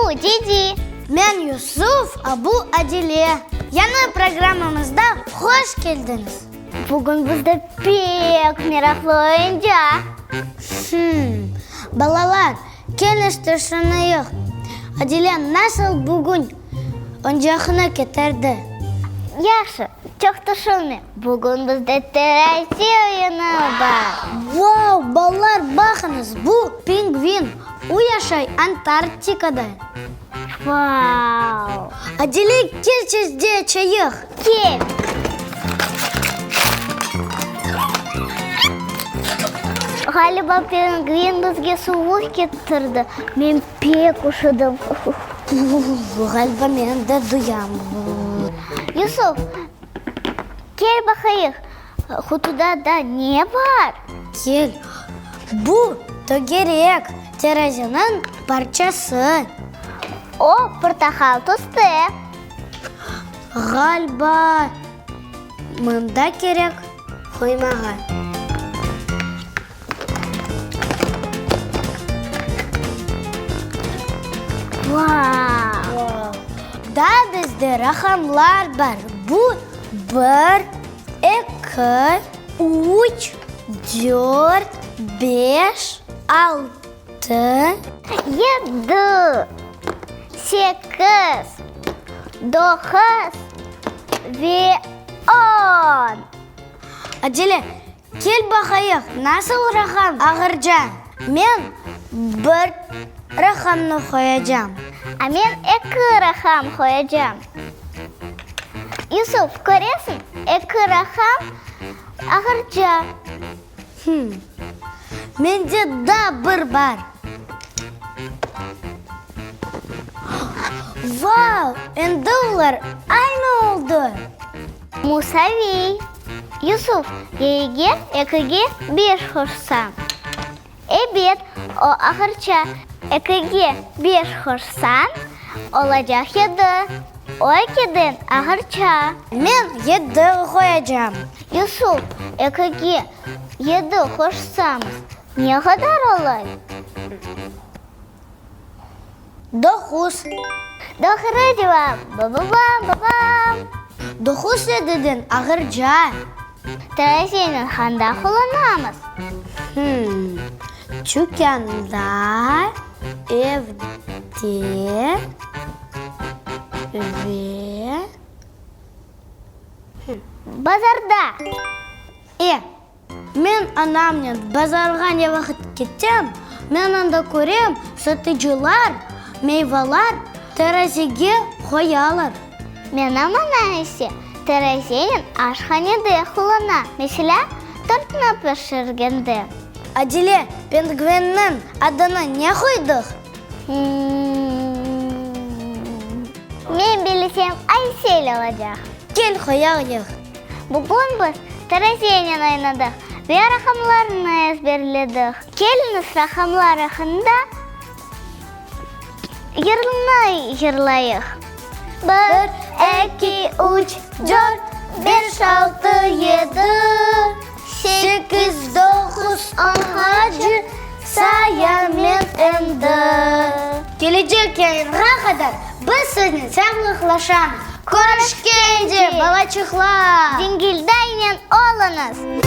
Bu Didi. Men Yusuf, a bu Adile. Yañı programmamızda hoş keldiñiz! Bugün bizde pek meraqlı oyuncaq. Hım, balalar, keniş tüşüneyik, Adile nasıl bugün oyuncaqnı ketirdi? Yahşı, çoq tüşünme, bugün bizde terazi oyunı bar. Vau, balalar, baqıñız, bu pingvin, o yaşay Antarktikada. Vau! Adile, kel tezce açayıq. Kel! Ğaliba pingvin bizge suvuq ketirdi. Men pek üşüdim. Ğaliba men de duyam. Yusuf, kel baqayıq, qutuda da ne bar? Kel, bu tögerek terazeniñ parçası. O, portaqal tüste. Ğaliba, mında kerek qoymağa. Vau! Daa bizde raqamlar bar, bu, bir, eki, üç, dört, beş, altı. Yedi, sekiz, doquz ve on. Acele, Kel baqayıq, nasıl raqam ağırca? Men bir raqamnı qoyacam. A men eki raqam qoyacam. Yusuf, köresiñ, eki raqam ağırca. Hım, mende daa bir bar. Vau, endi olar aynı oldı! Musaviy. Yusuf, yeyge ekige beş qoşsañ. Ebet, o ağırça. Ekige beş qoşsañ, olacaq yedi. O ekiden ağırça. Men yedi qoyacam. Yusuf, ekige yedi qoşsamız, ne qadar olay? Doquz. Doğru cevap! Ba-ba-bam, ba-bam! Doquz yediden ağırca. Terazeni qanda qullanamız? Hım, tükânda, evde ve. Bazarda. E, Men anamnen bazarğa ne vaqıt ketsem, men anda körem, satıcılar meyvalar terazege qoyalar. Menim anam ise terazenen aşhanede qullana, meselâ, tortnı pişirgende. Adile, pengvenniñ adını ne qoydıq? Men bilsem, Aysel olacaq. Kel qoyayıq. Bugün biz terazenen oynadıq ve raqamlarnı ezberledik. Keliñiz, raqamlar aqqında yırnı yırlayıq. Bir, eki, üç, dört, beş, altı, yedi, sekiz, doquz, onğace sayam men endi. Kelecek yayınğa qadar biz siznen sağlıqlaşamız. Körüşkence, balaçıqlar! Dingildaynen oluñız!